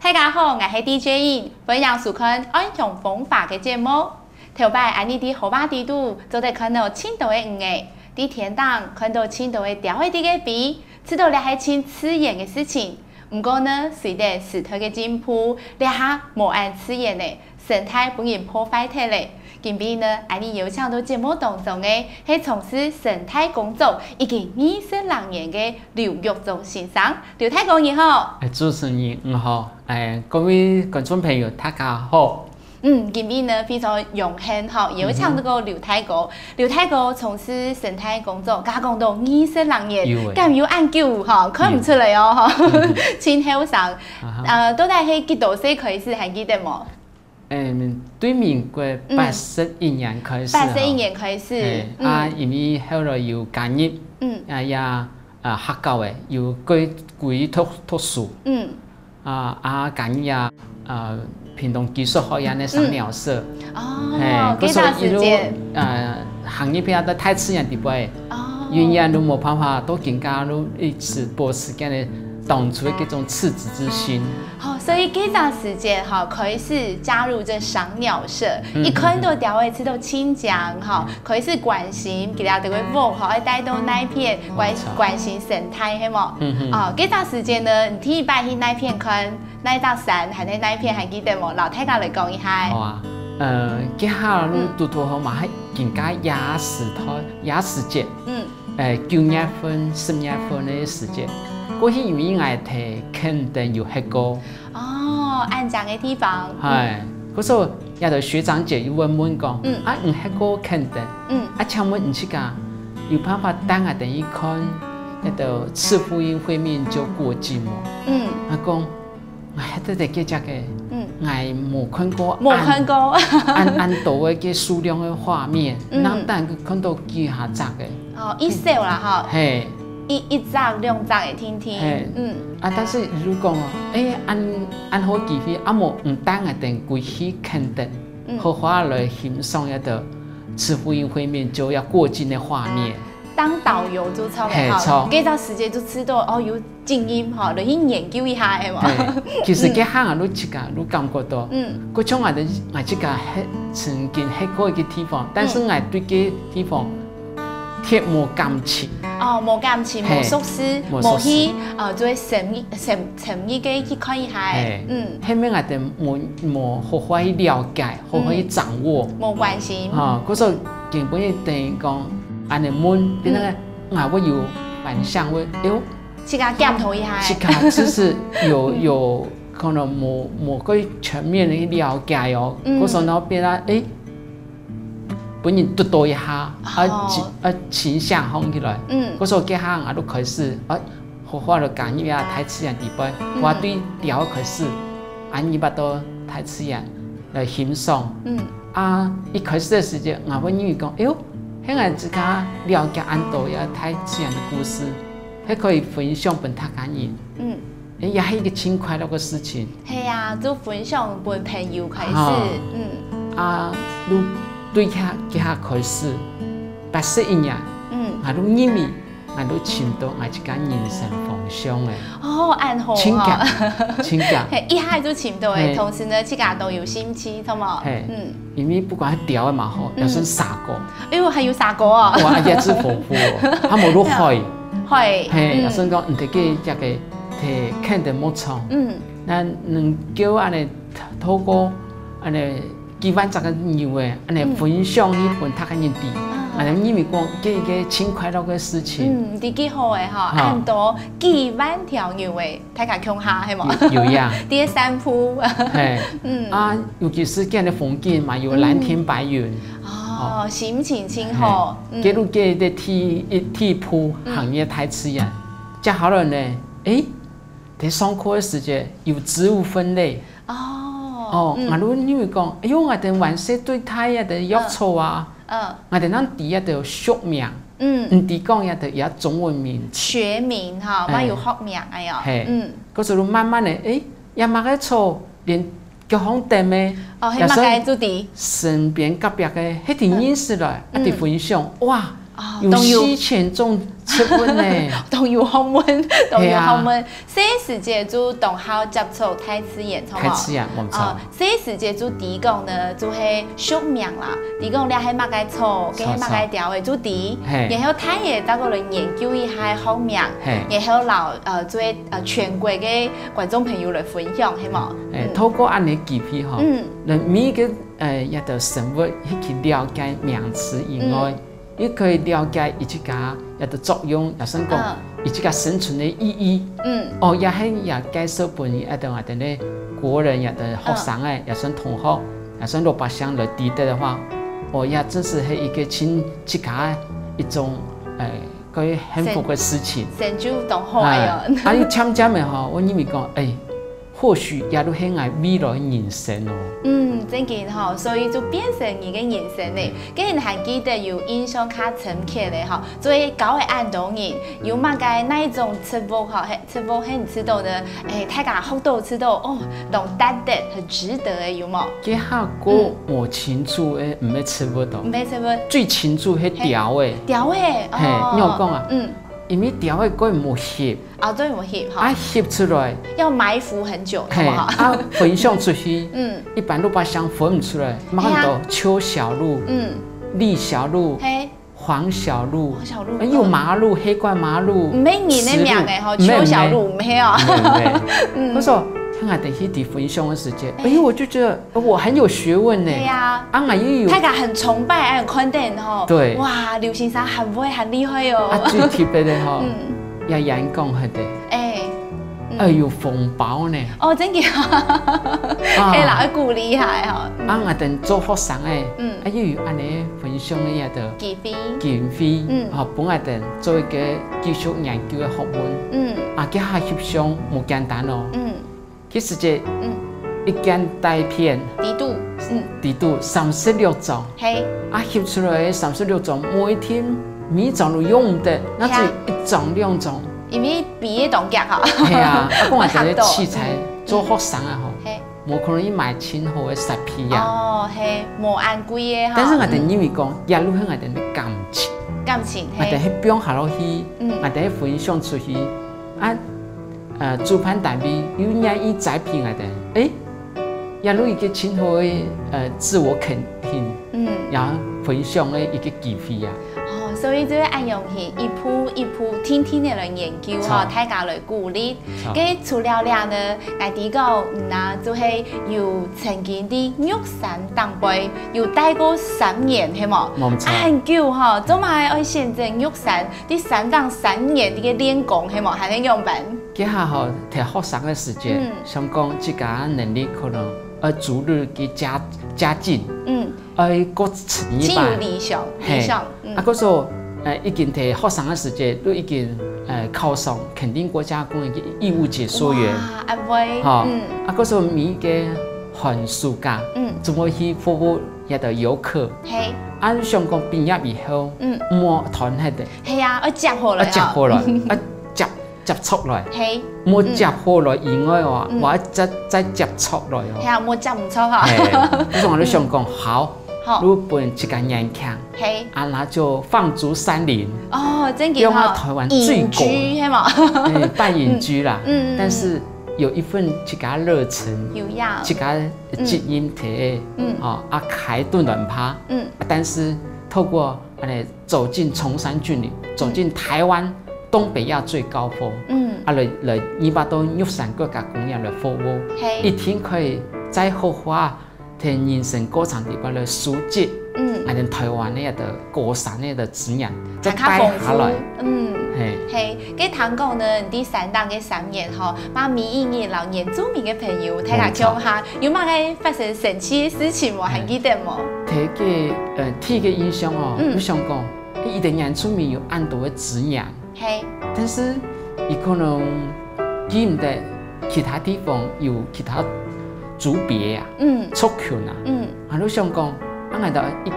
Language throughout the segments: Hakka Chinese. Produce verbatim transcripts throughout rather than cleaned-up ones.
大家好，𠊎係DJ In，歡迎收看《安鄉風華》个節目。頭擺，𫣆俚在河壩底肚做得看到盡多个魚仔，在天頂看到盡多个鳥仔在該飛，知著這係盡自然个事情。毋過呢，隨等時代个進步，這下無恁自然了，生態分人破壞忒了。今晡日呢，𫣆俚邀請到節目當中个係從事生態工作已經二十零年个劉玉忠先生。 劉大哥你好。哎，主持人你好，哎，各位觀眾朋友大家好。嗯，今晡日呢非常榮幸吼，邀請到這個劉大哥。劉大哥從事生態工作，加講到二十零年，敢有恁久吼，看毋出來哦吼，盡後生。呃，到底係幾多歲開始還記得無？ 嗯，對民國八十一年開始，八十一年開始，啊，因為後來有加入，嗯，啊也啊客家个有歸歸讀讀書，嗯，啊啊加入啊啊屏東技術學院个賞鳥社，哦，該段時間，呃，行業變到大自然底背，哦，永遠都無辦法到今下都一直保持這樣个當初个這種赤子之心。 哦，所以該隻時間吼，開始加入這賞鳥社，一看到鳥仔知著盡靚吼，開始關心，佢兜个屋吼，愛帶到哪片，關關心生態，係無？哦，該隻時間呢，你第一擺去哪片看，哪隻山，還係哪片，還記得無？摎大家來講一下。好啊，呃，這下都堵堵好嘛，還更加野時代，野時節，嗯，誒，九月份、十月份个時節，過去因為𠊎在墾丁有歇過。 哦，恁靚个地方。係，故所這兜學長姐又會問講，嗯，啊，你歇過墾丁，嗯，啊，請問你自家有辦法帶𠊎等去看該兜赤腹鷹灰面鵁過境無？嗯，𠊎講，𠊎歇得在該隻个，嗯，𠊎無看過，無看過，恁恁多个該數量个畫面，嗯，哪單看到幾下隻个。 哦，一小啦吼，嘿，一一隻兩隻个定定，嘿，嗯，啊，但是如果講哦，誒，恁恁好機會，啊無毋單𠊎等歸去墾丁，嗯，好好來欣賞一兜赤腹鷹灰面鵁愛過境个畫面。當導遊就著个吼，該隻時節就知著哦有經驗吼，來去研究一下个嘛。嘿，其實該項啊，你自家你感覺到，嗯，過像𠊎等𠊎自家歇曾經歇過一個地方，但是𠊎對該地方 特無感情。哦，無感情，無熟識，無去，呃，做深入深深入个去看一下，嗯，後面𠊎等無無好好去了解，好好去掌握，無關心。啊，故所根本等於講，恁樣問，變成𠊎會有反省，會，哎喲，自家檢討一下，自家其實有有可能無無夠全面个去了解哦，故所然後變啊，哎。 分人督導一下，啊，啊，請下放起來。嗯，故所該下𠊎就開始，啊，好好就加入啊大自然底背，𠊎對鳥開始，啊，入到大自然來欣賞。嗯，啊，一開始个時節，𠊎會認為講，哎喲，現在自家了解恁多呀大自然个故事，還可以分享分大家人。嗯，哎，也係一個盡快樂个事情。 係啊，就分享分朋友開始，嗯，啊，就對下該下開始，八十一年，嗯，𠊎就認為，𠊎就尋到𠊎自家人生方向个。哦，恁好，盡遽，盡遽，係一下就尋到个，同時呢，自家都有興趣，著無？係，嗯，因為不管係鳥仔嘛好，也算山歌，哎喲，還有山歌哦，哇，也真豐富哦，還無落海，海，係，也算講毋得个這個。 係墾丁牧場，嗯，那能夠恁樣透過恁樣幾萬隻个牛仔，恁樣分享去分大家人知，恁樣認為講這一個盡快樂个事情。嗯，這幾好个吼，恁多幾萬條牛仔，大家共下係無？有呀，這山坡，係，嗯，啊，尤其是這樣个風景嘛，有藍天白雲，哦，心情真好，這路這个地地坡行業大自然，接下來呢，誒。 在上課个時節有植物分類。哦，哦，𠊎就認為講，哎喲，𠊎兜還細對待這兜藥草啊，嗯，𠊎兜正知這兜俗名，嗯，毋知講這兜也中文名。學名哈，嘛有學名哎喲，係，嗯，故所就慢慢个，哎，這麼个草，連腳項蹬个，哦，係麼个主題？身邊隔壁个，係定認識來，啊，定分享，哇！啊，有四千種植物呢。當有學問，當有學問。係啊。細時節就當好接觸大自然，著無？大自然，無錯。啊，細時節就知講呢，就係學名啦，知講這係麼个草，該係麼个鳥仔，就知。係。然後大了，再過來研究一下學名，係。然後摎，呃，做，呃，全國个觀眾朋友來分享，係無？欸，嗯。透過恁呢機會吼，嗯。來每一個，呃，這兜生物去了解名詞以外，嗯。 又可以了解佢自家个作用，也算講嗯。佢自家生存个意義。嗯。哦，也係也介紹分佢个等个國人，也等學生仔，嗯。也算同學，也算老百姓來知得个話，哦，也真係係一個盡自家个一種，欸，可以幸福个事情。成，成就當好哎喲。啊，又漸漸个吼，𠊎認為講，欸， 或許這就係𠊎未來人生哦。嗯，正經吼，所以就變成你个人生呢。嗯。該你還記得有印象較深刻个吼，最高个恁多人，有麼个哪一種植物吼，係，植物係你知道呢？欸，大家學到知道，哦，當值得，很值得个，有無？這下个嗯。無清楚个，毋係植物哦。毋係植物。最清楚係鳥仔。鳥仔，嘿，哦。你有講啊？嗯。因為鳥仔佢無翼， 啊，對，無翼吼。啊，翼出來。要埋伏很久，嘿，好不好？啊，分享出去，嗯。一般老百姓分毋出來，嘛很多，係啊。秋小鹿、嗯。綠小鹿、嘿。黃小鹿、黃小鹿，還有麻鹿、黑冠麻鹿、毋係人个名仔吼，石鹿，秋小鹿，毋係哦。毋係，毋係。嗯。𠊎說，像𠊎等去分享个時節，哎。哎喲，我就覺得 我很有學問呢。對呀。啊，𠊎又有大家很崇拜，還有看等吼。對。哇，劉先生很會，很厲害哦。啊，最特別个吼，嗯。也演講个，哎，嗯。哎，有紅包呢。哦，真个。啊。係啦，愛鼓勵一下吼。嗯。啊，𠊎等做學生个，嗯。啊，又有恁呢分享个這兜機會。機會，嗯。吼，分𠊎等做一個繼續研究个學問。嗯。啊，這下翕相無簡單哦。嗯。 其實這，嗯。一間大片，底肚，嗯。底肚三十六張，嘿。啊，翕出來三十六張，無一定每張都用得，該只有一張兩張。因為比喻當遽哈。係啊，啊，講𠊎等个器材，嗯。做學生啊吼，嘿。無可能去買盡好个設備啊。哦，嘿，無恁貴个哈。但是𠊎等認為講，嗯。也有𠊎等个感情，感情，嘿。𠊎等去放下落去，嗯。𠊎等去分享出去，啊， 呃，主辦單位又願意栽培𠊎等，誒，也有一個盡好个，呃，自我肯定，嗯。也分享个一個機會啊。哦，所以就係恁樣去一步一步，定定个來研究吼，著。大家來鼓勵。著。該除了這呢，𠊎知講，嗯啊，就係有曾經在玉山頂背有待過三年，係無？無錯。啊，很久吼，做麼个愛選擇玉山？ 在山頂三年个練功，係無？還係仰般？該下吼，讀學生个時節，嗯。想講自家能力可能，呃，逐日个加，加進，嗯。愛過深一步。盡有理想，嘿。理想，嗯。啊，故所，呃，已經讀學生个時節，都已經，呃，考上墾丁國家公園个義務解說員。哇，恁會，吼，嗯。啊，故所每一個寒暑假，嗯。總會去服務一兜遊客。嘿。啊，想講畢業以後，嗯。莫斷忒个。 係啊，愛接好來哦。愛接好來，愛接，接觸來。嘿。莫接好來以外哦，嗯。還愛再，再接觸來哦。係啊，莫接毋著哈。嘿，故所𠊎就想講，嗯。好，好。如果分自家年輕，嘿。啊，那就放逐山林。哦，真个哈。用啊台灣最高。隱居，係無？哎，半隱居啦，嗯，嗯，嗯。但是有一份自家熱忱，有影。自家責任體，嗯。哦，啊，開dunlawng趴，嗯。啊，但是透過恁呢 走進崇山峻嶺，走進台灣東北亞最高峰，嗯。啊，來，來，你把到玉山國家公園來服務，嘿。一定可以再好好在人生過程裡背來收集，嗯。啊，咱台灣个个高山个个資源，再帶下來。還較豐富，嗯。嘿。嘿，該聽講呢，你在山頂个三年吼，嘛每一日摎原住民个朋友，大家共下，無錯。有麼个發生神奇个事情無？嘿。還記得無？第一個，呃，第一個印象哦，嗯。𠊎想講， 佢等原住民有恁多个資源，嘿。但是佢可能記毋得其他地方有其他族別啊，嗯。族群啊。嗯。𠊎就想講，啊，𠊎兜一個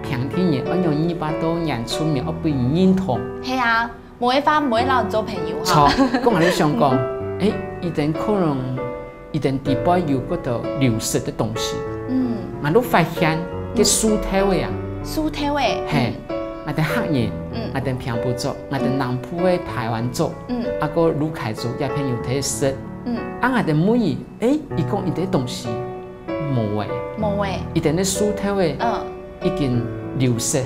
平地人，愛仰般把到原住民，愛分人認同。係啊，無个話，無會摎你做朋友哈。著，𠊎就想講，嗯。誒，佢等可能 佢等裡背有幾多流失个東西。嗯。𠊎就發現，該樹頭仔啊。樹頭仔，嘿，嗯。𠊎兜客人，嗯。𠊎兜平埔族，𠊎兜南部个排灣族，嗯。啊，還有魯凱族，這片有在食。嗯。啊，𠊎兜問佢，欸，佢講佢兜東西，無欸。無欸。佢兜个樹頭欸，嗯。已經流失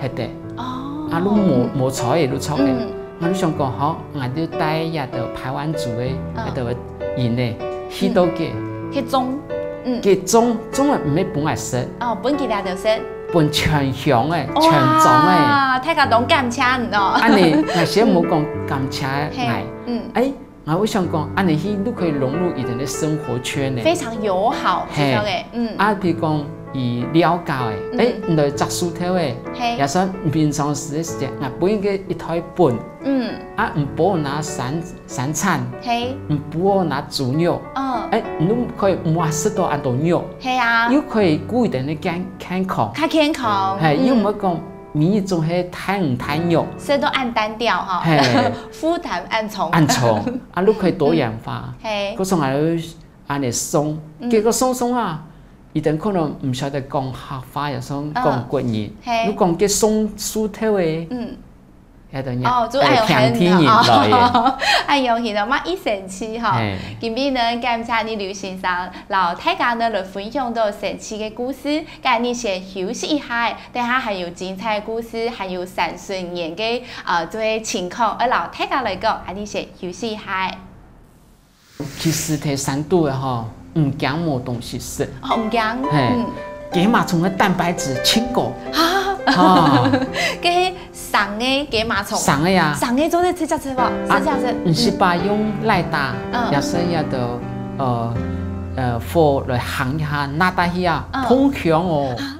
忒忒。哦。啊，都無，嗯。無草欸，都草欸。嗯。𠊎就想講，好，𠊎就帶這兜排灣族个，嗯。這兜人呢，去到該，嗯。去種，嗯。該種，種了毋係分𠊎食。哦，分其他人食。分全鄉欸，哇，全莊欸。大家都感謝你哦。恁呢，𠊎先莫講感謝嘿，𠊎。嗯。欸，𠊎會想講，恁呢去都可以融入佢兜个生活圈呢。非常友好，嘿。至少欸，嗯。啊，比如講，佢了解欸，嗯。欸，你來摘樹頭欸，嘿。也算平常時个時間，𠊎分佢一台畚，嗯。啊，你分𠊎拿三 三餐，嘿。你分𠊎拿豬肉，嗯。欸，你可以毋使食到恁多肉，嘿啊。又可以顧佢兜个健，健康。較健康，嘿，嗯。又毋會講每日總係大魚大肉。食到恁單調吼，嘿。負擔恁重。恁重，啊，又可以多元化。嗯。嘿。故所𠊎就恁呢送，嗯。結果送送啊，佢兜可能毋曉得講客話，也算講國語，嗯。嘿。你講該送樹頭欸，嗯。 哦，就愛有很，欸，聽天人來耶。哎喲，係咯，嘛異神奇吼。嘿。今日呢，感謝你劉先生，摎大家呢來分享到神奇个故事。該𠊎兜先休息一下，等下還有精彩个故事，還有山水園个，呃，這个情況，愛摎大家來講，𠊎兜先休息一下。 其實在山肚个吼，毋驚無東西食。哦，毋驚。嘿，嗯。雞嫲蟲个蛋白質盡高。啊？哦。該生个雞嫲蟲。生个啊。生个做得直接食無？啊，直接食。毋係吧，用來打，嗯。也係愛到，呃，呃，火來烘一下，拿下去啊，嗯。嘭香哦。啊。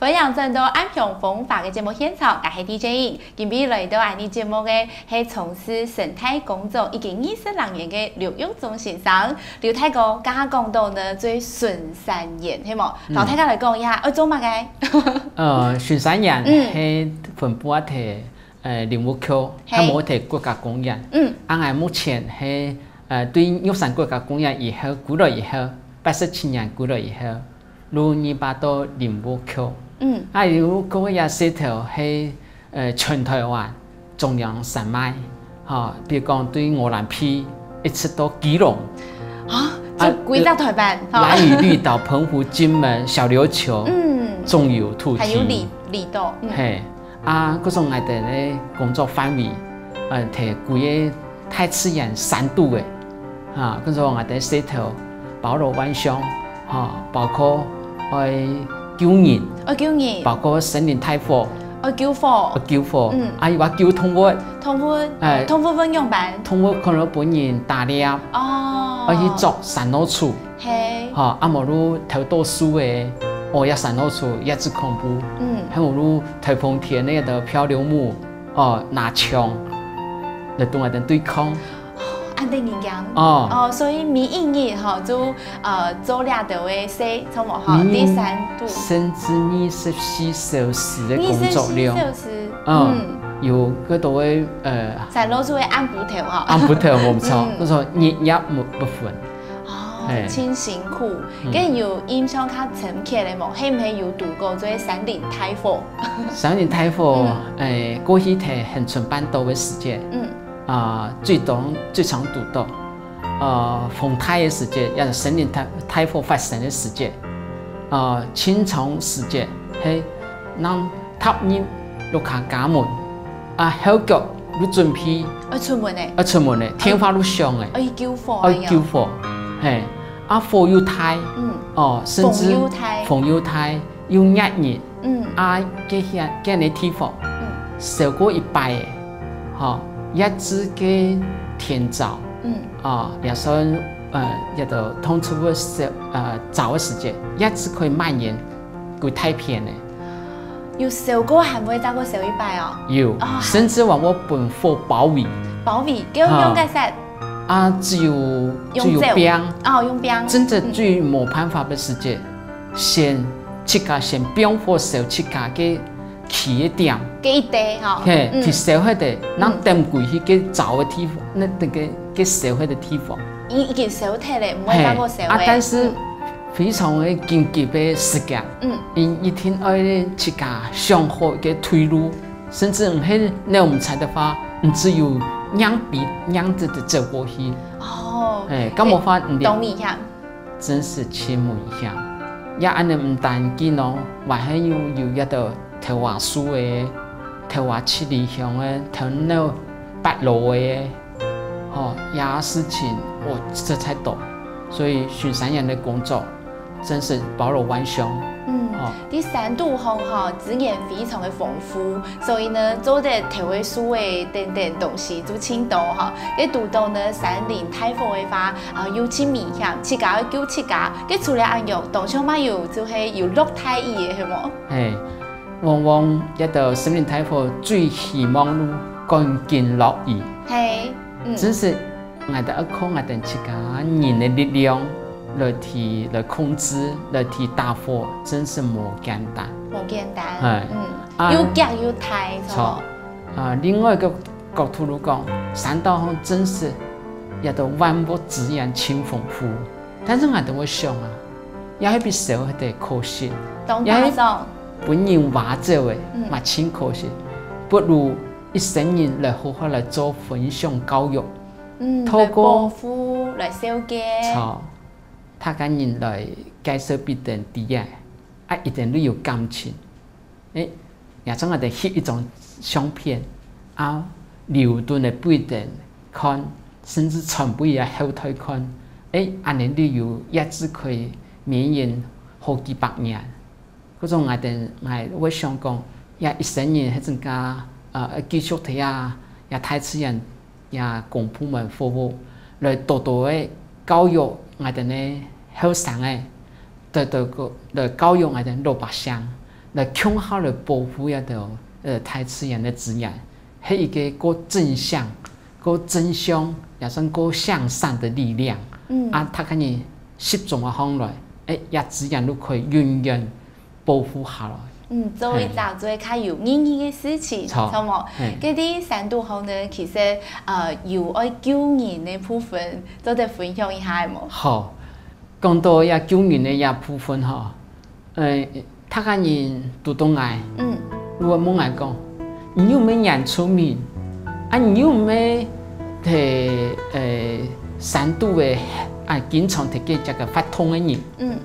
歡迎轉到暗香風華个節目現場，𠊎係D J Yin。今日來到𠊎俚節目个係從事生態工作已經二十零年个劉育忠先生。劉大哥，剛剛講到呢，做巡山員，係無？嗯。摎大家來講一下，愛做麼个？呃，巡山員，嗯。係分布啊在，呃，林務局，嘿。還無在國家公園。嗯。啊，𠊎目前係，呃，對玉山國家公園以後，歸來以後，八十七年歸來以後， 就入到林務局。嗯。啊，林務局个這事頭係，呃，全臺灣中央山脈，吼，比如講對鵝鑾鼻一直到基隆。啊，啊，就歸隻臺灣，吼。蘭嶼綠島、澎湖、金門、小琉球，嗯。總有土地。還有離，離島，嗯。嘿，啊，故所𠊎兜个工作範圍，呃，在歸个 大自然山肚个，哈，跟住𠊎兜事頭包羅萬象，哈，包括愛救人，愛救人。包括森林大火，愛救火。愛救火，嗯。啊，又愛救動物。動物，哎。動物會仰般？動物可能分人打獵，哦。愛去捉山老鼠，嘿。哈，啊，無就偷倒樹个，哦，這山老鼠也真恐怖，嗯。還無就颱風天个个漂流木， 哦，拿銃來同𠊎兜對抗。哦，恁得人驚。哦。哦，所以每一日吼，就，呃，做這兜个事，著無吼？嗯，在山肚。甚至二十四小時个工作量。二十四小時，嗯，嗯。有幾多个，呃，山老鼠个暗晡頭吼。暗晡頭，無錯，嗯。就說日夜不，不分。 哦，嘿。真辛苦。嗯。該有印象較深刻个無？係毋係有堵過這山林大火？山林大火，嗯。誒，過去在恆春半島个時節，嗯。啊，最常，最常堵到，呃，風大个時節，也係山林大，大火發生个時節，呃，盡長時節，係，人踏入屋下家門， 啊，後腳就準備愛出門咧。愛出門咧，電話就響咧。愛救火啊，愛救火，嘿，啊，火又大，嗯。哦，甚至風又大。風又大，又熱日，嗯。啊，該下，該个地方，嗯。燒過一擺咧，吼，一直該天燥，嗯。啊，也算，呃，也都當初个燒，呃，燥个時節，一直可以蔓延歸大片咧。有燒過，還會再過燒一擺哦。有，哦，甚至還會分火包圍。包圍，叫用該啥？啊，只有，只有冰。哦，用冰。真正最無辦法个時節，先自家先放火燒自家个起个點。个一垤吼。嘿，嗯。去燒忒个，嗯。等佢去个灶个地方，該，該个，个燒忒个地方。已，已經燒忒了，毋會再過燒了。嘿，啊，但是，嗯。 非常个緊急个時間，嗯。因一定愛自家想好一個退路，甚至你係摎毋掣个話，你只有硬逼硬直直走過去。哦，哎，該無法，你懂你意思。真係盡危險。也恁樣毋單淨哦，還係有，有一兜頭下樹个、頭下七里香个、頭腦八路个， 吼，這事情，哦，實在多，所以巡山員个工作真係包羅萬象。嗯，哦。在山肚項吼，資源非常个豐富，所以呢，做得頭下樹个等等東西就盡多吼。該堵著呢，山林大火个話，啊，又盡危險，自家愛救自家。該除了恁樣，當像嘛有，就係有落大雨个，係無？嘿，往往這兜森林大火最希望就趕緊落雨。嘿。 嗯。真係𠊎兜愛靠𠊎兜自家人个力量來去，來控制，來去打火，真係無簡單。無簡單。哎。嗯，啊，又遽又大，著。著。啊，另外一個角度來講，山肚項真係這兜萬物資源盡豐富，但是𠊎兜會想啊，也係分燒忒个可惜，當誇張。也係分人挖走个，嗯。嘛盡可惜，不如 一生人來好好來做分享教育。嗯，透過來保護，來紹介。著，大家人來介紹分人知啊，啊，一定都有感情。誒，也像𠊎兜翕一張相片，啊，留等來分人看，甚至傳分這後代看。誒，恁樣都有一直可以綿延好幾百年。 故所𠊎兜，𠊎會想講，這一生人係真个，呃，繼續在這，這大自然，這公部門服務，來多多个教育𠊎兜个後生仔，多多个來教育𠊎兜老百姓，來共下來保護這兜，呃，大自然个資源，係一個過正向、過正向，也算過向善个力量。嗯。啊，大家人集中个項來，誒，這資源就可以永遠 保護下來。嗯，做一隻，嘿。做較有意義个事情，著。著無？嘿。該在山肚項呢，其實，呃，有愛救人个部分，做得分享一下無？好，講到這救人个這部分吼，呃，大家人堵著𠊎，嗯。就會問𠊎講，你有無原住民？啊，你有無 係，呃，山肚个，啊，經常在該隻个發痛个人，嗯。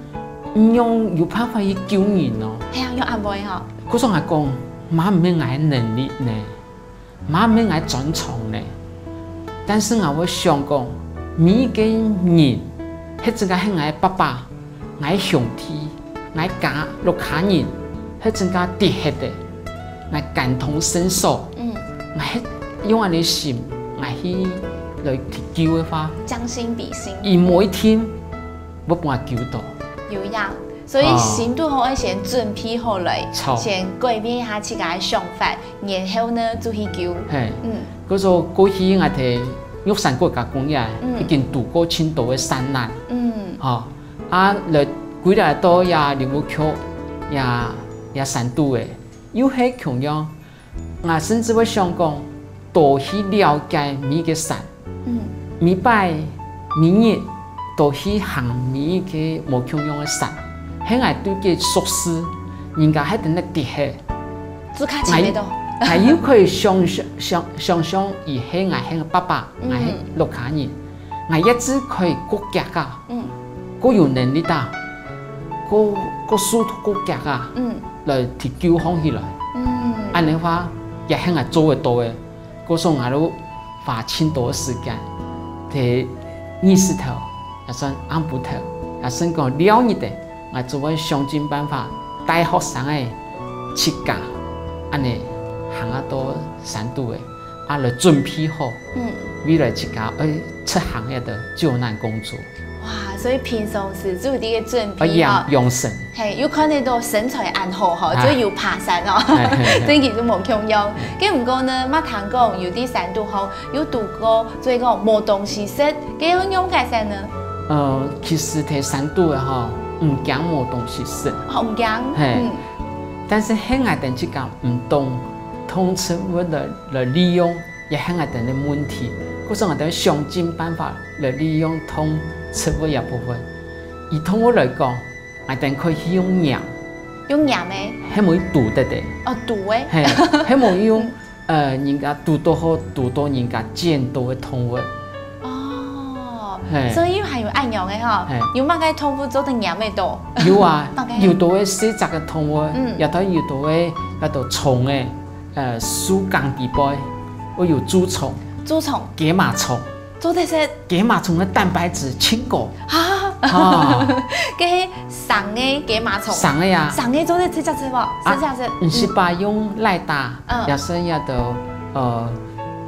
仰有辦法去救人哦？係啊，仰恁會吼？故所𠊎講，嘛毋係𠊎能力呢，嘛毋係𠊎專長呢。但是𠊎會想講，每一個人，或者講係𠊎爸爸， 𠊎兄弟，𠊎家，屋下人，係真个跌忒个，𠊎感同身受，嗯。𠊎係用恁樣心，𠊎去來去救个話，將心比心。佢無一定會分𠊎救到。有影，所以哦。心肚項愛先準備好來，著。先改變一下自家个想法，然後呢，就去救。嘿，嗯。故所過去𠊎在玉山國家公園，嗯。已經堵過盡多个山難，嗯。吼， 啊，來歸來到這林務局，這，這山肚个，又係共樣。𠊎甚至會想講，多去了解每個山，嗯。每擺、每日，多去行每一個無共樣个山，係𠊎對佢熟識，人家係等得跌忒，就較尋得到。𠊎，𠊎又可以想，想，想像佢係𠊎係爸爸，嗯。𠊎係屋下人，𠊎一直可以過遽啊。 嗯。過有能力啊，過，過速度過遽啊，嗯。來去救䟘起來。嗯。恁樣个話，也係𠊎做得到个。故所𠊎就花盡多个時間，在日時頭，也算暗晡頭，也算講尞日仔，𠊎就會想盡辦法帶學生仔自家，恁樣行啊到山肚仔，啊來準備好，嗯。未來自家愛出行个救難工作。 哇，所以平常時就有這個準備，哦，養，吼。養生。嘿，又看得到身材恁好吼，啊。就有爬山哦，嘿，嘿，嘿。真个就無共樣。嘿。該毋過呢，嘛聽講有在山肚吼，有堵過，所以講無東西食，該愛仰結煞呢？呃，其實在山肚个吼，毋驚無東西食。哦，毋驚。嘿。嗯。但是係𠊎兜自家毋懂動植物來，來利用， 也係𠊎兜个問題。故所𠊎兜想盡辦法來利用動植物這部分。以動物來講，𠊎兜可以去用拈。用拈个？係無去堵得个。哦，堵个。嘿，係無用，嗯。呃，人家堵到好，堵到人家撿到个動物。哦，嘿。所以還有恁樣个吼，嘿。有麼个動物做得拈得到？有啊，麼个？有兜个細隻个動物，嗯。也都有兜个，也都蟲个。 呃，樹幹底背會有蛀蟲，蛀蟲。薑嫲蟲。做得食。薑嫲蟲个蛋白質盡高。啊。啊。該生个薑嫲蟲。生个啊。生个做得直接食無？啊，直接食。毋係吧，嗯。用來打，嗯。也係也都，呃，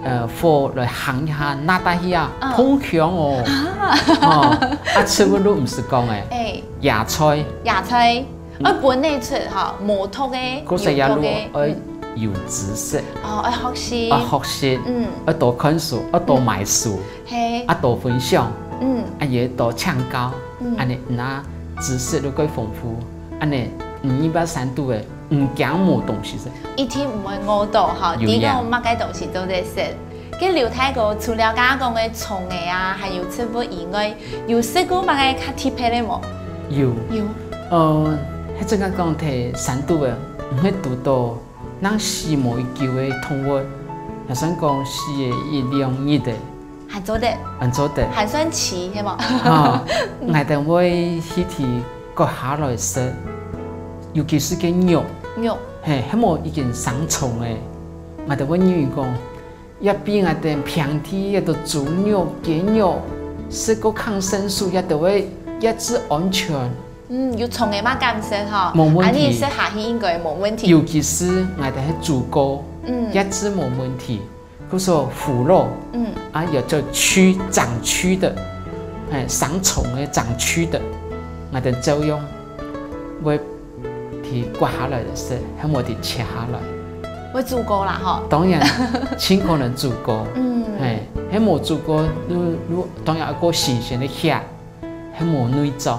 呃，火來烘一下，拿帶去啊，嗯。嘭香哦。啊。哦，啊，植物都毋使講誒。哎。野菜。野菜。 嗯。愛分得出吼，無毒个，故所也有毒个，愛有知識。嗯。哦，愛學習。愛學習，嗯。愛多看書，愛多買書，嗯。嘿。愛多分享，嗯。啊，也多請教，嗯。恁呢，嗯啊，知識就過豐富，恁呢，嗯，你到山肚个，毋驚無東西食。一定毋會餓到吼，有影。知講麼个東西都得食。 該劉大哥，除了剛剛講个蟲仔啊，還有植物以外，有食過麼个較特別个無？有。有。呃，該陣間講在山肚个，毋會堵到，正死無幾久个動物，也算講死个一兩日个。還做得。還做得。還算萋，係無？哈，嗯。𠊎兜會去提割下來食，尤其係該肉。肉。嘿，係無已經生蟲个，𠊎兜會認為講， 也比𠊎兜平地該兜豬肉、雞肉，食過抗生素，也都會，也係安全。嗯，有蟲仔嘛敢食吼，無問題。恁呢食下去應該無問題。尤其係𠊎兜係豬哥，嗯。也係無問題。故所虎肉，嗯。啊，有這蛆，長蛆的，哎，生蟲个、長蛆的，𠊎兜照樣 會提割下來个食，還無提切下來。會蛀過啦吼。當然，盡可能蛀過。嗯。嘿，係無蛀過，如，如，當然愛過新鮮个血，係無內臟，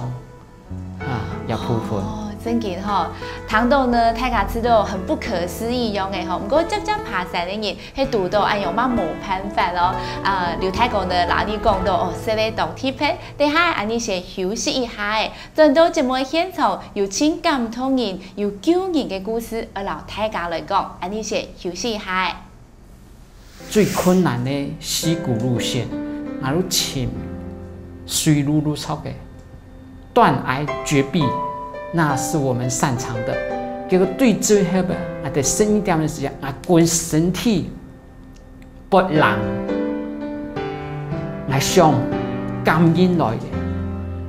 啊，這部分。哦，真个吼，聽到呢，大家知道很不可思議樣个吼，毋過輒輒爬山个人，係堵到恁樣嘛無辦法咯。啊，劉大哥呢，摎你講到哦，食个當特別，等下恁呢先休息一下仔。 轉到節目个現場，有盡感動人、有救人个故事，愛摎大家來講。恁呢先休息一下仔。最困難个溪谷路線，𠊎兜尋水路路趖个，斷崖絕壁，那是我們擅長的。結果對最後个，𠊎兜十二點个時間，𠊎渾身體 發冷。𠊎想，感應來了，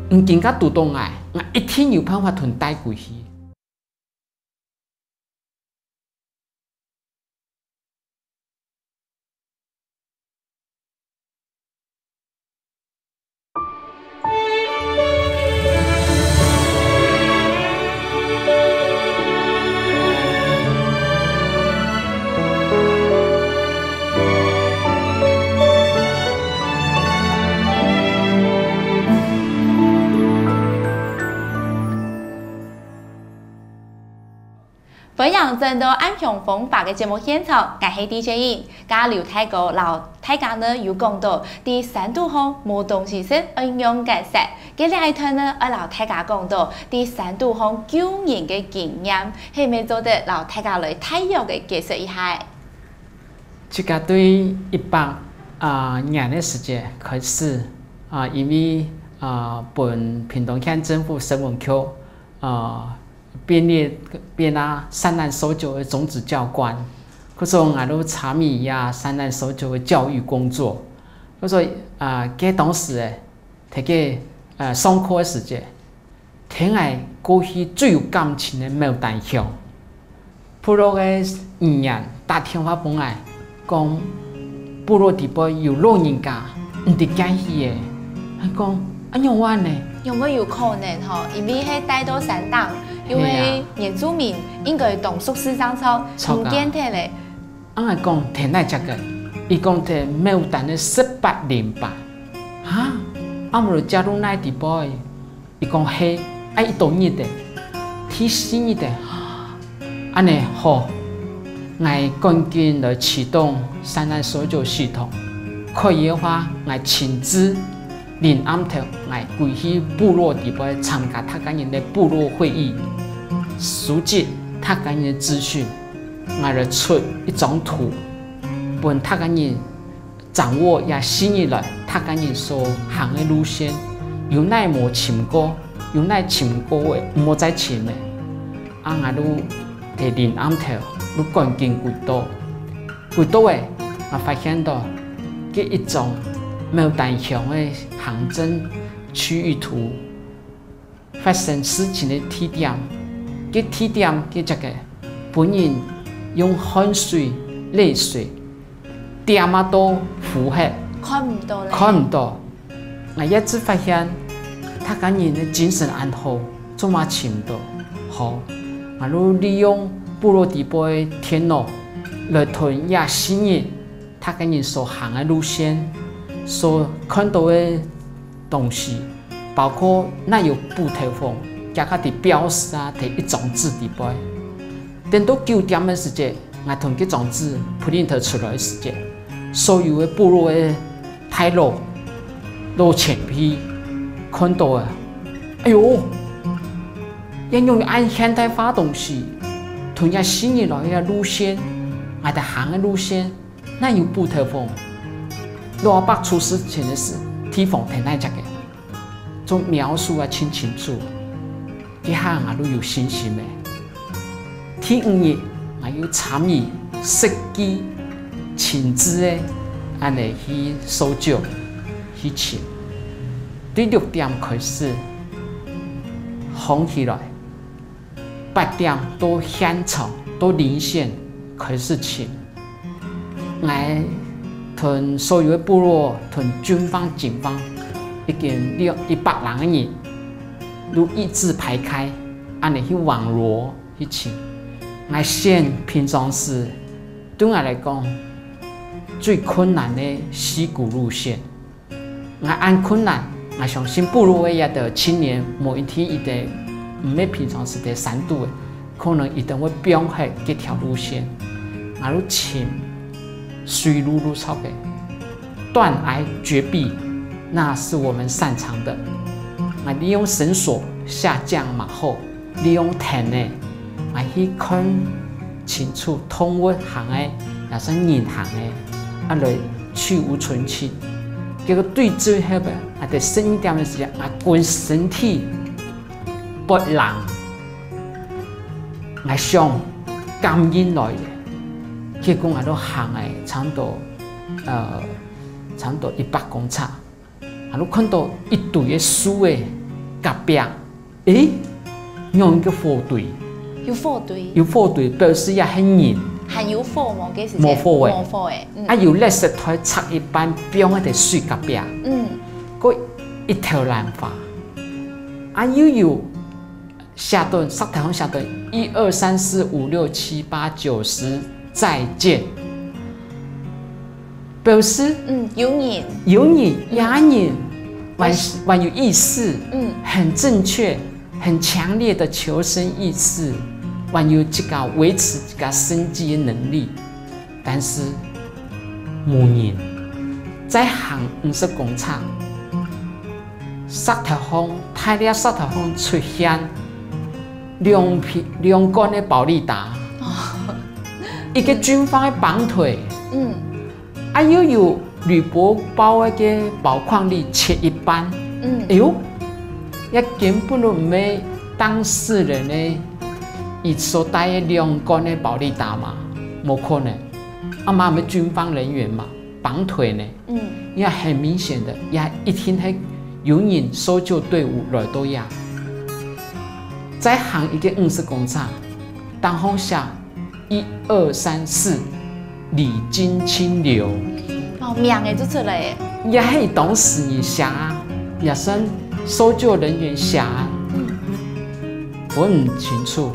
你今下堵到𠊎，𠊎一定有辦法同你帶歸去。 歡迎轉到暗香風華个節目現場，𠊎係DJ Yin，今日劉大哥摎大家呢有講到，在山肚項無東西食愛仰結煞。該這一段呢，愛摎大家講到，在山肚項救人个經驗，係毋係做得摎大家來大約个解釋一下？自家對一百，啊，年个時節開始，啊，因為，啊，分屏東縣政府生文局，啊， 編列，編啊，山難搜救个種子教官，故所𠊎兜參與啊，山難搜救个教育工作。故所，啊，該當時欸，在該，呃，上課个時節，聽𠊎過去最有感情个牡丹鄉，部落个議員打電話分𠊎，講部落底背有老人家毋知行去欸，𠊎講啊，仰般呢？有無有可能吼？因為係戴到山頂，因為原住民應該當熟事正著，毋見忒咧。 恁樣講，天來隻个，佢講在牡丹个十八零八。哈？啊，毋就遮路哪地方？佢講係，啊，佢多日个，第四日个。恁樣好，𠊎趕緊來啟動山難搜救系統。可以个話，𠊎親自臨暗頭，𠊎歸去部落地方參加大家人个部落會議，收集大家人个資訊。 𠊎來出一張圖，分大家人掌握這四日來大家人所行个路線，有哪無尋過，有哪尋過个，毋好再尋咧。啊，𠊎就在臨暗頭，就趕緊歸到，歸到欸，𠊎發現到，該一張牡丹鄉个行政區域圖， 發生事情个地點，該地點該隻个，分人用汗水、淚水點啊到烏黑，看毋到咧。看毋到。𠊎這次發現，大家人个精神恁好，做麼尋毋到？好，𠊎就利用部落地方个電腦，來同這四日大家人所行个路線，所看到个東西， 包括哪有補頭風，厥下在標示啊，在一張紙底背。等到九點个時節，𠊎同該張紙print出來个時節，所有个部落个大老、老前輩看到啊，哎喲，仰有恁現代化東西，同這四日來个路線，𠊎兜行个路線，哪有補頭風？老阿伯出事情个時，地方在哪隻个？ 做描述啊盡清楚，這下𠊎就有信心咧。第五日，𠊎又參與設計親自个恁樣去搜救、去尋。對六點開始，䟘起來，八點到現場，到零線開始尋。 𠊎同所有个部落同軍方、警方已經兩一百零个人，就一字排開，恁樣去網羅去尋。𠊎選平常時對𠊎來講最困難个溪谷路線。 𠊎恁困難，𠊎相信部落个這兜青年無一定佢兜毋係平常時在山肚个，可能佢兜會放忒這條路線。𠊎就尋水路就著个，斷崖絕壁，那是我們擅長的。𠊎利用繩索下降嘛好， 利用藤仔，𠊎去看清楚動物行个，也係人行个，啊來去蕪存菁。結果對最後个，𠊎在十二點个時間，𠊎分身體發冷，𠊎想感應來个，結果𠊎就行个差毋多，呃，差毋多一百公尺。 啊，就看到一堆个樹个隔壁，誒，有一個火堆，有火堆，有火堆，表示也係人。還有火無？該時節無火誒。無火誒，嗯。啊，有綠色袋拆一半，放在水隔壁。嗯。過一條蘭花，啊，又有 寫等，石頭項寫等，一二三四五六七八九十，再見。表示，嗯，有人，有人，也人，還，還有意識，嗯，很正確，很強烈的求生意識，還有這個維持這個生計的能力。 但是無人。再行五十公尺，石頭項，大粒石頭項出現兩片，兩罐个保力達，哦。一個軍方个綁腿，嗯。啊，又有鋁箔包个包框裡切一半，嗯。哎喲，這根本就毋係當事人个，佢所帶个兩罐个保力達嘛，無可能。 啊，嘛毋係軍方人員嘛，綁腿呢。嗯。也很明顯的，也一定係有人搜救隊伍來到這。再行一個五十公尺，頂項寫一二三四，禮金清流。哦，名仔就出來了。也係當時人寫啊。也算搜救人员下，分清楚，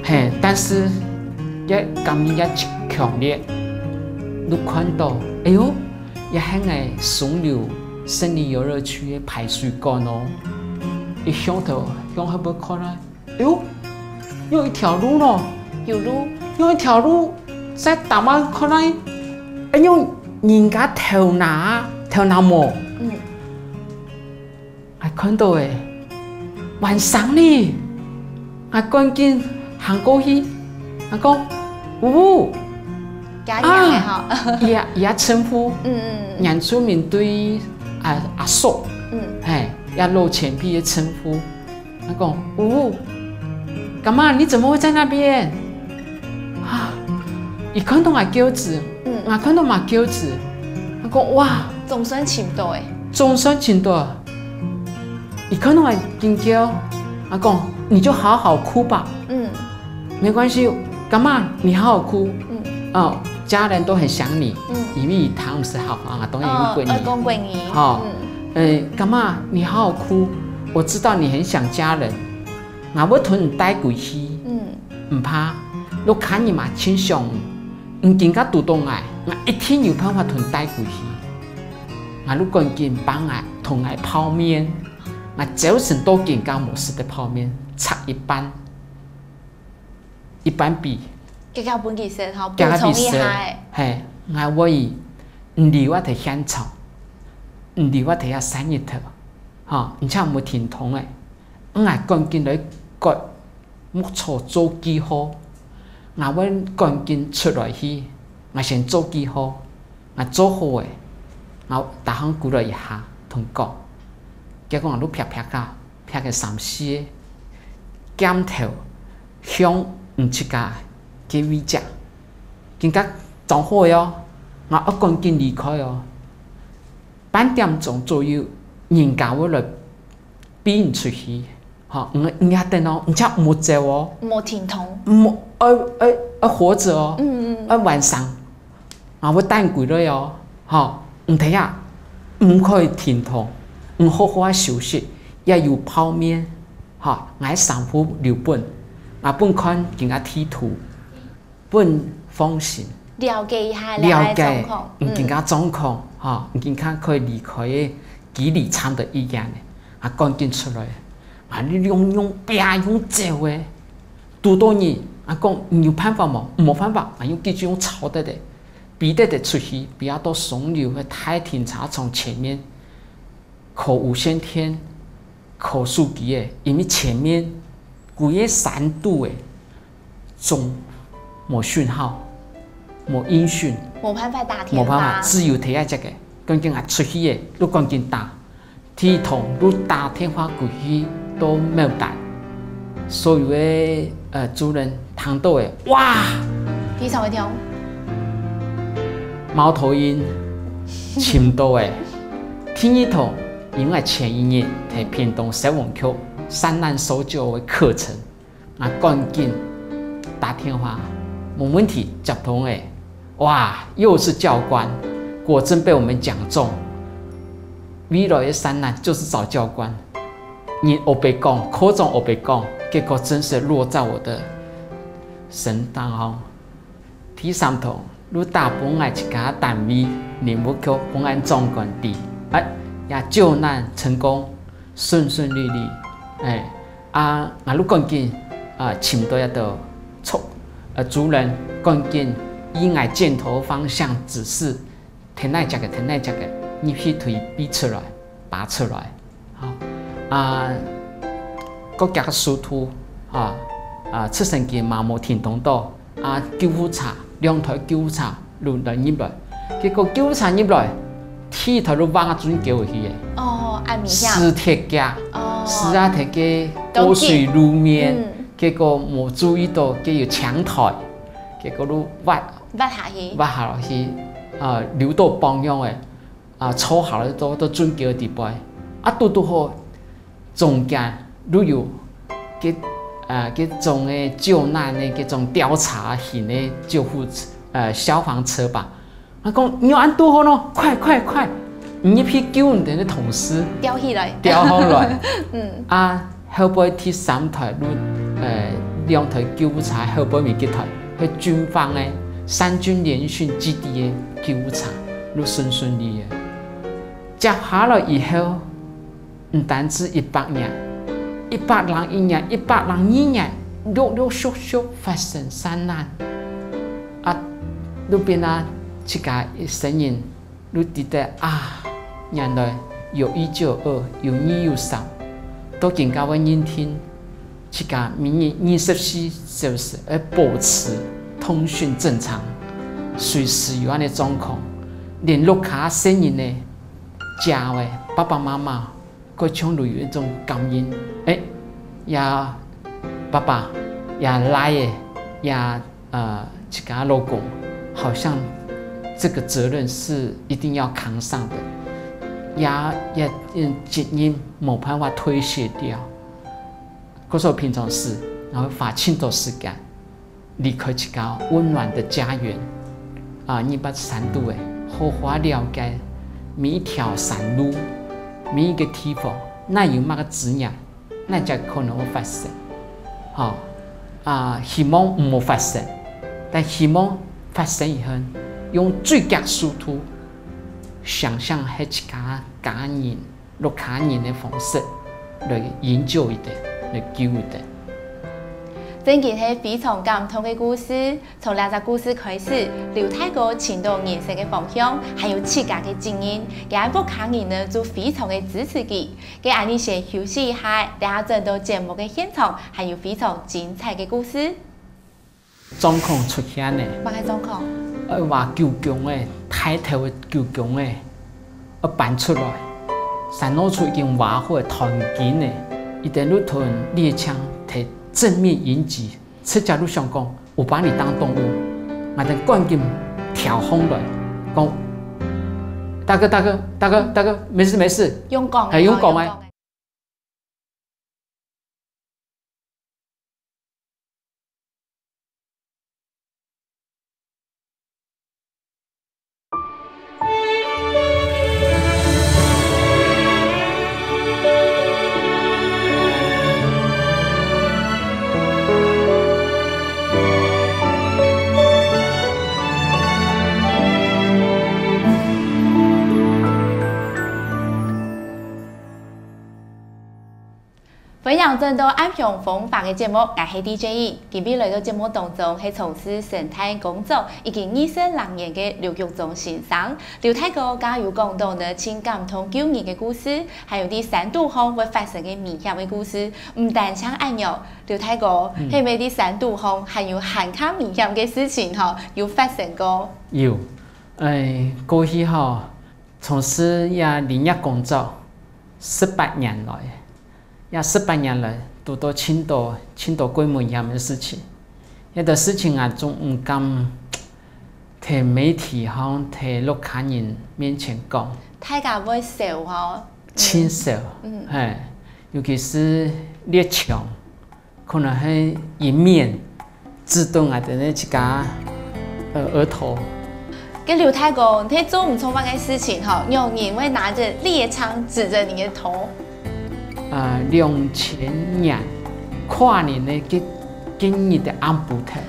嘿，但是也感觉也强烈，你看到，哎呦，也还个松柳森林游乐区的排水管哦，一向头向后背看啊，哎呦，有一条路咯，有路，有一条路在打马看来，哎呦，人家头那头那毛。嗯。，𠊎看到欸，完生哩！𠊎趕緊行過去，𠊎講：「嗚！」家娘个哈，也也稱呼，嗯嗯原住民對阿阿叔，嗯，嘿，也老前輩个稱呼。𠊎講：「嗚，幹嘛？你怎麼會在那邊？」啊，佢看到𠊎噭子，嗯，𠊎看到嘛噭子，𠊎講：「哇！」總算尋到欸，總算尋到。佢看到𠊎緊噭，𠊎講：「你就好好哭吧，嗯沒關係，幹嘛？你好好哭。」嗯哦，家人都很想你，嗯，因為佢毋識客話，當然有國語。哦，愛講國語，好嗯誒，幹嘛？你好好哭，我知道你很想家人，𠊎會同你帶歸去，嗯毋怕，屋下人嘛盡想你，你今下堵到𠊎，𠊎一定有辦法同你帶歸去。𠊎就趕緊幫𠊎同𠊎泡麵，𠊎朝晨到今下無食个泡麵，拆一半，一半畀這個分佢食吼，佢个補充一食下欸，，嘿，𠊎會，你留啊在現場，你留啊在遐曬日頭，吼，你才毋會停動欸。𠊎趕緊來割牧草做記號，𠊎會趕緊出來去，𠊎先做記號，𠊎做好欸，𠊎逐項歸來一下同講，結果𠊎就啪啪啊，啪个三四个，箭頭向你自家个位置，今下裝好欸哦，𠊎愛趕緊離開哦。半點鐘左右，人家會來 逼你出去，吼，你你愛等哦，你才毋好走哦，無停動，毋愛愛愛活著哦，嗯嗯愛完成，啊，會帶你歸來哦，吼，你等下毋可以停動，你好好仔休息，也有泡麵，吼，𠊎衫褲留分，𠊎分看今下地圖，分放心。了解一下，了解了解狀況，你今下狀況，吼，你今下可以離開个幾里長个醫院，啊，趕緊出來，啊，你用用拼用走个，堵到你，啊，講你有辦法無？無辦法，啊，用繼續用抄得个，逼得个出去，逼啊到松柳个大停車場前面，靠無線電，靠手機个，因為前面幾个山肚个， 總無訊號，無音訊，無辦法打電話，無辦法，只有第一隻个，趕緊啊出去个，就趕緊打，第一通就打電話過去到某單，所有个呃族人聽到个，哇，非常个痛，貓頭鷹尋到个，第二通，因為前一日在屏東消防局山難搜救个課程。 啊，趕緊打電話，無問題，接通欸。哇，又是教官，果真被我們講中。未來个山難就是找教官。你烏白講，科長烏白講，結果真是落在我的身上哦。 第三通，就打分𠊎自家單位林務局分𠊎總管知，哎，也救難成功，順順利利，哎，啊，𠊎就趕緊啊尋到一个族，呃，族人趕緊以𠊎箭頭方向指示，跈哪隻个，跈哪隻个，入去推拔出來，拔出來。 吼，啊，各家个速度，啊，啊，直升機嘛無停動到，啊，救護車，兩台救護車就來入來，結果救護車入來，第一台就橫啊準噭去个，哦，恁危險，屎忒个，哦，屎啊忒个，過水路面，嗯結果無注意到，佢有青苔，結果就滑滑下去，滑下落去，啊，流到放樣个，啊，坐下來都都準噭个地步，啊，堵堵好，中間就有該啊該種个救難个該種調查型个救護車，呃，消防車吧。佢講你有恁堵好咯，快快快！你入去救你等个同事，吊起來。吊好來。嗯。啊，後背第三台，呃，兩台救護車後背尾一台，係軍方个三軍聯訓基地个救護車，就順順利个。接下來以後，毋單止一百年，一百零一年、一百零二年，陸陸續續發生山難。啊，就變啊，自家一生人 就知得啊，原來有一就有二，有二有三，到今个會認定，自家每日二十四小時愛保持通訊正常，隨時有恁呢狀況，連屋下細人仔、姐仔、爸爸媽媽， 佢全都有一種感應。欸，呀，爸爸，呀，倈仔，呀，呃，自家老公，好像這個責任是一定要扛上的，呀，呀，嗯，責任無辦法推卸掉。可是平常時，然後花盡多時間， 離開自家溫暖的家園，啊，你把山肚欸，好好了解每一條山路，每一個地方，哪有麼个資源，哪才可能會發生。吼，啊，希望毋好發生，但希望發生以後，用最快速度，想像係自家家人 屋下人个方式來營救佢等，來救佢等。正經係非常感動个故事。從這隻故事開始，劉大哥尋到人生个方向，還有自家个責任，佢屋下人呢就非常个支持佢。該𠊎俚先休息一下，等下轉到節目个現場，還有非常精彩个故事。 狀況出現咧。麼个狀況？呃，話舅公欸，大頭个舅公欸，愛搬出來。山塢處已經挖好个斷根咧，佢等就同獵槍提正面迎擊，直接就想講，有把你當動物。𠊎等趕緊跳上來，講，大哥，大哥，大哥，大哥，沒事，沒事。用講个，欸，用講个。用講个。 歡迎轉到暗香風華个節目，𠊎係DJ E。今晡日來到節目當中係從事生態工作已經二十零年个劉玉忠先生。劉大哥剛有講到呢，盡感動救人个故事，還有在山肚項會發生个危險个故事。毋單淨恁樣，劉大哥，嗯。係毋係在山肚項還有還較危險个事情吼，有發生過？有，欸，過去吼，從事這林業工作十八年來， 這十八年來，堵到盡多、盡多過危險个事情。有兜事情啊，總毋敢在媒體項、在屋下人面前講。大家會愁吼。盡愁，嗯。嘿，尤其係獵槍，可能係一面 指著𠊎兜个自家，呃，額頭。該劉大哥，你做毋著麼个事情吼，仰人會拿著獵槍指著你个頭？啊，兩千年跨年个該，該日个暗晡頭。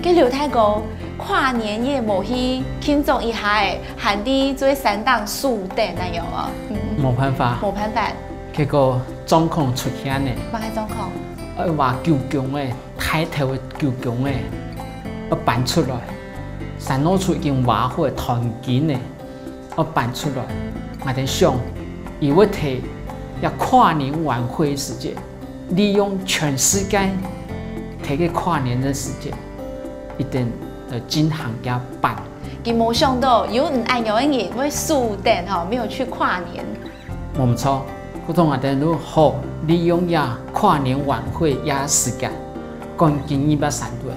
該劉大哥，跨年夜無去慶祝一下仔，還在做山頂守等恁樣哦？嗯。無辦法。無辦法。結果狀況出現咧。麼个狀況？愛挖舅公仔， 大頭个舅公仔，愛搬出來。山塢處已經挖好个斷根咧，愛搬出來。𠊎兜想，佢會在這跨年晚會个時節，利用全世界在該跨年个時節，一定來進行這搬。佢無想到，有恁樣个人會守等吼，沒有去跨年。 無毋著，故所𠊎兜就好利用這跨年晚會這時間，趕緊入到山肚。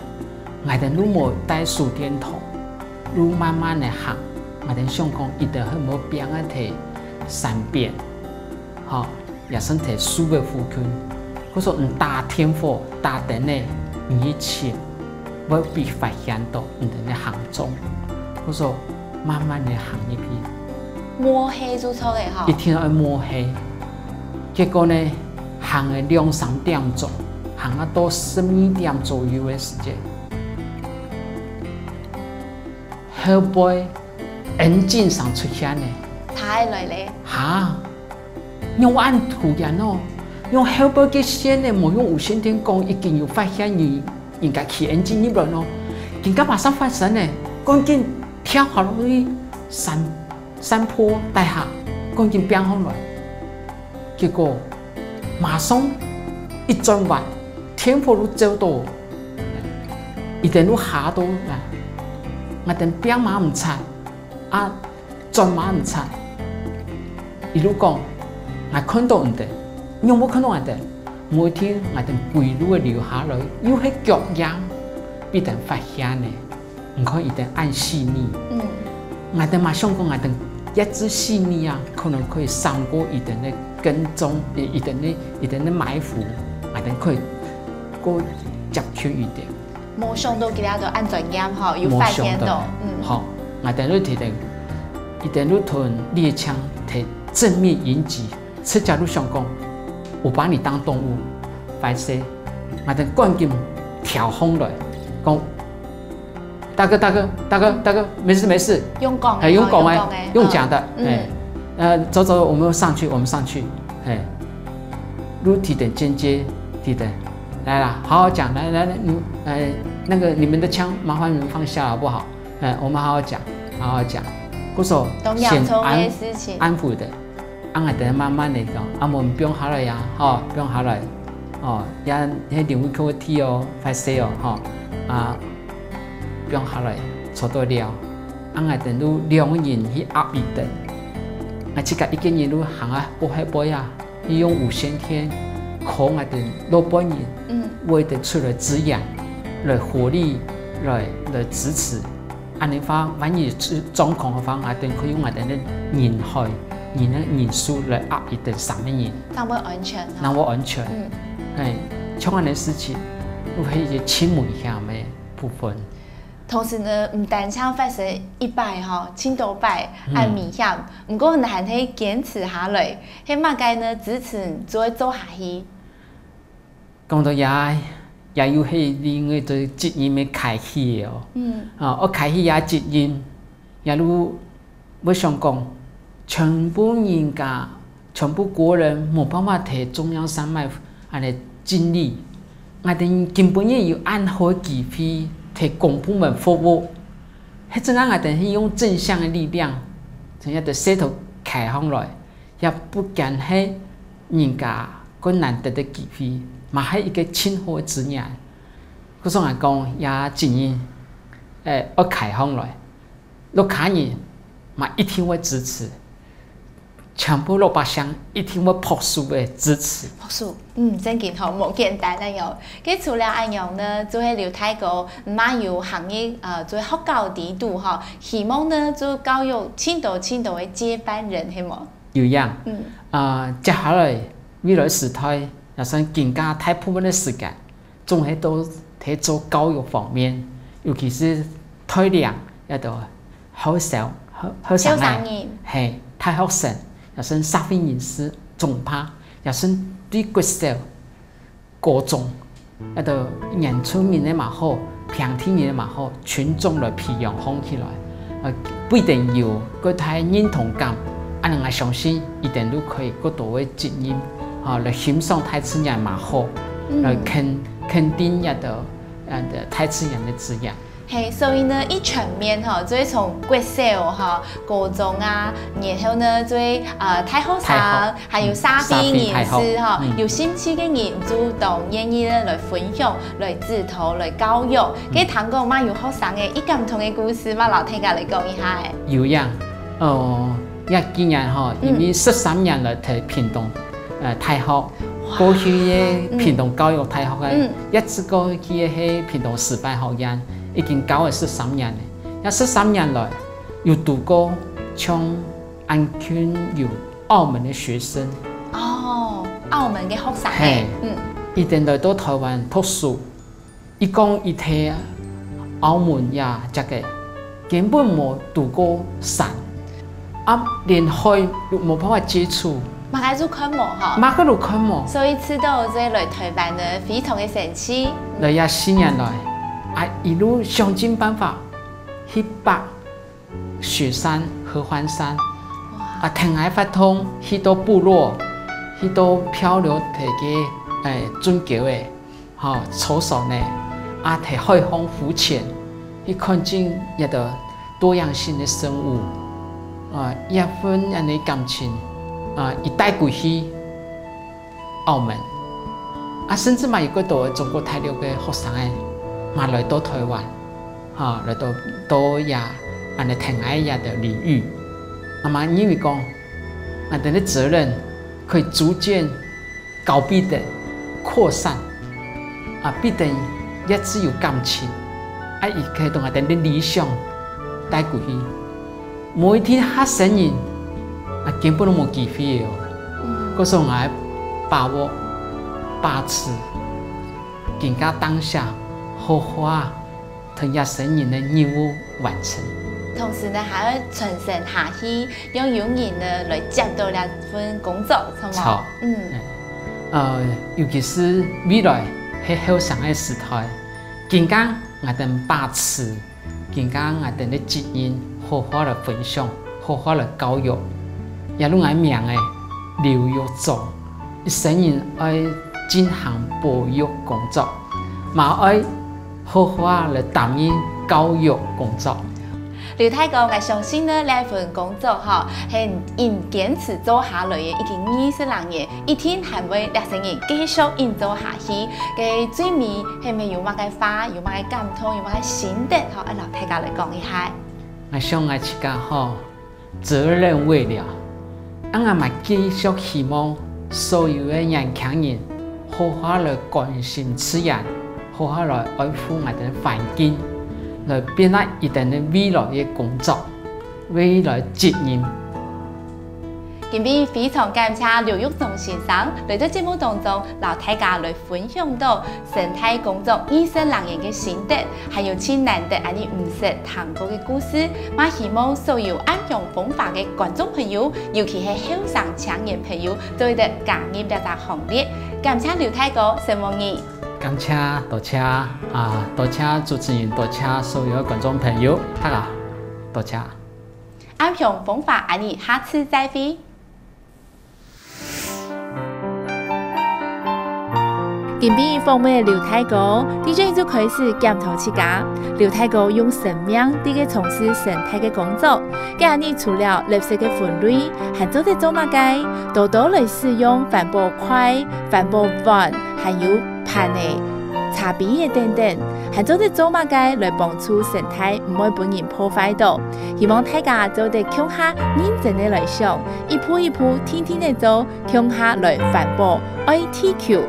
𠊎兜就無帶手電筒，就慢慢仔行。𠊎兜想講，一定係無邊仔在山邊，吼，也算在樹个附近。故所你打電火、打燈仔，你去尋，會分發現到你兜个行蹤。故所慢慢仔行入去。摸黑就著了吼。一定愛摸黑。結果呢，行了兩三點鐘，行啊到十二點左右个時間，後背engine聲出現呢。他還來咧。哈？仰恁突然哦？仰後背个線呢，無用無線電講，已經有發現你人家騎engine入來咯。今个馬上發生呢，趕緊跳下落去山山坡底下，趕緊拚上來。結果馬上一轉彎，電火就照到，一等就嚇到啊！𠊎等拚嘛毋掣，啊轉嘛毋掣。一路講，𠊎看到你等，你有無看到𠊎等？無一定，𠊎等歸路个留下來，又係腳印，被人發現呢。 你看佢等恁細膩。嗯。𠊎等嘛想講，𠊎等一直細膩啊，可能可以閃過佢等个跟蹤，佢等个佢等个埋伏，𠊎等可以過接近佢等。無想到佢等都恁專業吼，有發現到。無想到。嗯。好，𠊎等就提等，佢等就同獵槍提正面迎擊，直接就想講，我把你當動物，壞勢，𠊎等趕緊跳上來，講。 大哥，大哥，大哥，大哥，沒事，沒事。用講个，哎，用講个，哦，用講个，用講个，嗯。哎，呃，走走，我們上去，我們上去，哎，就提等間接，提等，來啦，好好講，來來來，你，哎，那個你們的槍，麻煩你們放下好不好？哎，我們好好講，好好講。故所，都要做這些事情。先安，安撫的。 啊，𠊎等慢慢來講，啊，無放下來呀，吼，放下來，哦，也，彼領域課題哦，歹勢哦，吼，啊，放下來，坐到了，啊，𠊎等就兩個人去壓佢等，啊，自家一個人就行啊，背後背啊，利用無線電，call𠊎等老伴人，嗯。為等出來支援，來火力，來，來支持。 恁樣話，萬一出狀況个話，𠊎等可以用𠊎等个人海、人个人數來壓佢等三個人。正會安全吼。正會安全。嗯。嘿，像恁樣事情，就係一個盡危險个部分。同時呢，毋單淨發生一擺吼，盡多擺，嗯。恁危險。毋過你還係堅持下來，係麼个呢？支持你做，做下去。 講到這，這又係另外一個責任个開始哦。嗯。啊，愛開始這責任，也就會想講，全部人家，全部國人無辦法在中央山脈恁樣盡力，𠊎等今晡日有恁好个機會在公部門服務，係真正𠊎等係用正向个力量，真正个勢頭開上來。 也不單係人家个難得个機會，嘛係一個盡好个資源。故所𠊎講，這責任，欸，愛開放來，客家人嘛一定會支持，全部老百姓一定會拍手个支持。拍手。 嗯，正經吼，無簡單恁樣。該除了恁樣呢，就係劉大哥，嘛有行入，呃，就係學校裡肚吼，希望呢，就教育盡多盡多个接班人，係無？有影。嗯。啊，接下來未來時代，也算今下大部分个時間，總係都在做教育方面，尤其是帶領這兜後生，後，後生仔，後生人。係，大學生，也算社會人士，總怕，也算對國小 高中，這兜原住民个嘛好，平地人个嘛好，群眾來培養䟘起來，呃，不一定有較大認同感，恁樣𠊎相信佢等就可以較多个責任，吼，來欣賞大自然嘛好，嗯。來肯，肯定這兜，呃，大自然个資源。 係，所以呢，一全面吼，就係從國小吼、高中啊，然後呢，就係，呃，大學生，大學，還有社會人士吼，社會大學，嗯。有興趣个人就當願意呢來分享、來指導、來教育。嗯。該聽講嘛有學生个，一感動个故事嘛，摎大家來講一下欸。有影，哦，這幾年吼，嗯。因為十三年來在屏東，呃，大學，哇。過去个屏東教育大學个，嗯。一直過去个係屏東師範學院。 已經教了十三年了。這十三年來，有堵過像恁近有澳門个學生。哦，澳門个學生。係。嗯。佢等來到臺灣讀書，佢講佢在澳門這跡个，根本無堵過山。啊，連海都無辦法接觸，麼个都看無吼。麼个都看無。所以知道這來台灣呢，非常个神奇。來這四年來，啊，一路想盡辦法去爬雪山、合歡山，啊，跈𠊎活動去到部落，去到漂流忒个，誒，圳溝个， 吼，坐船呢，啊，在海上浮潛，去看盡這个多樣性个生物，啊，這份恁呢感情，啊，一帶歸去澳門，啊，甚至嘛有幾多中國大陸个學生仔，嘛來到台灣，吼，來到，到這恁呢跈𠊎這个領域，啊嘛認為講，𠊎兜个責任可以逐漸 交畀佢等擴散，啊，佢等也自有感情，啊，佢可以同𠊎兜个理想帶歸去。無一定較生人，啊，根本都無機會个哦。故所𠊎愛把握、把持，今下當下，好好啊， 同這生人个任務完成。同時呢，還愛傳承下去，讓有人呢來接到這份工作，著無？著。嗯。呃，尤其是未來係後生个時代，今下𠊎兜把持，今下𠊎兜个責任好好來分享，好好來教育。也用𠊎名仔，劉玉忠，一生人愛進行保育工作，嘛愛 好好啊來擔任教育工作。劉大哥，𠊎相信呢，這份工作吼，係你堅持做下來个已經二十零年，一定還會這生人繼續恁做下去。該最尾係毋係有麼个話，有麼个感動，有麼个心得吼，愛摎大家來講一下？𠊎想𠊎自家吼， 責任未了，𠊎嘛繼續希望所有个年輕人好好來關心自然，好好來愛護𠊎兜个環境，來變成佢兜个未來个工作，未來責任。今晡日非常感謝劉玉忠先生來到節目當中，摎大家來分享到 生態工作二十零年个心得，還有盡難得恁呢毋識聽過个故事，嘛希望所有暗香風華个觀眾朋友，尤其係後生青年朋友，做得加入這隻行列。感謝劉大哥，承蒙你。感謝，多謝，啊，多謝主持人，多謝所有个觀眾朋友，大家多謝。暗香風華，恁呢下次再會。 今晡日訪問劉大哥，佢就開始檢討自家。劉大哥用生命在該從事生態个工作，佢恁呢除了垃圾个分類，還做得做麼个？多多來使用環保筷、環保碗，還有盤仔、茶杯仔等等，還做得做麼个來幫助生態，毋會分人破壞到？希望大家做得共下認真个來想，一步一步，定定仔做， 共下來環保，愛地球。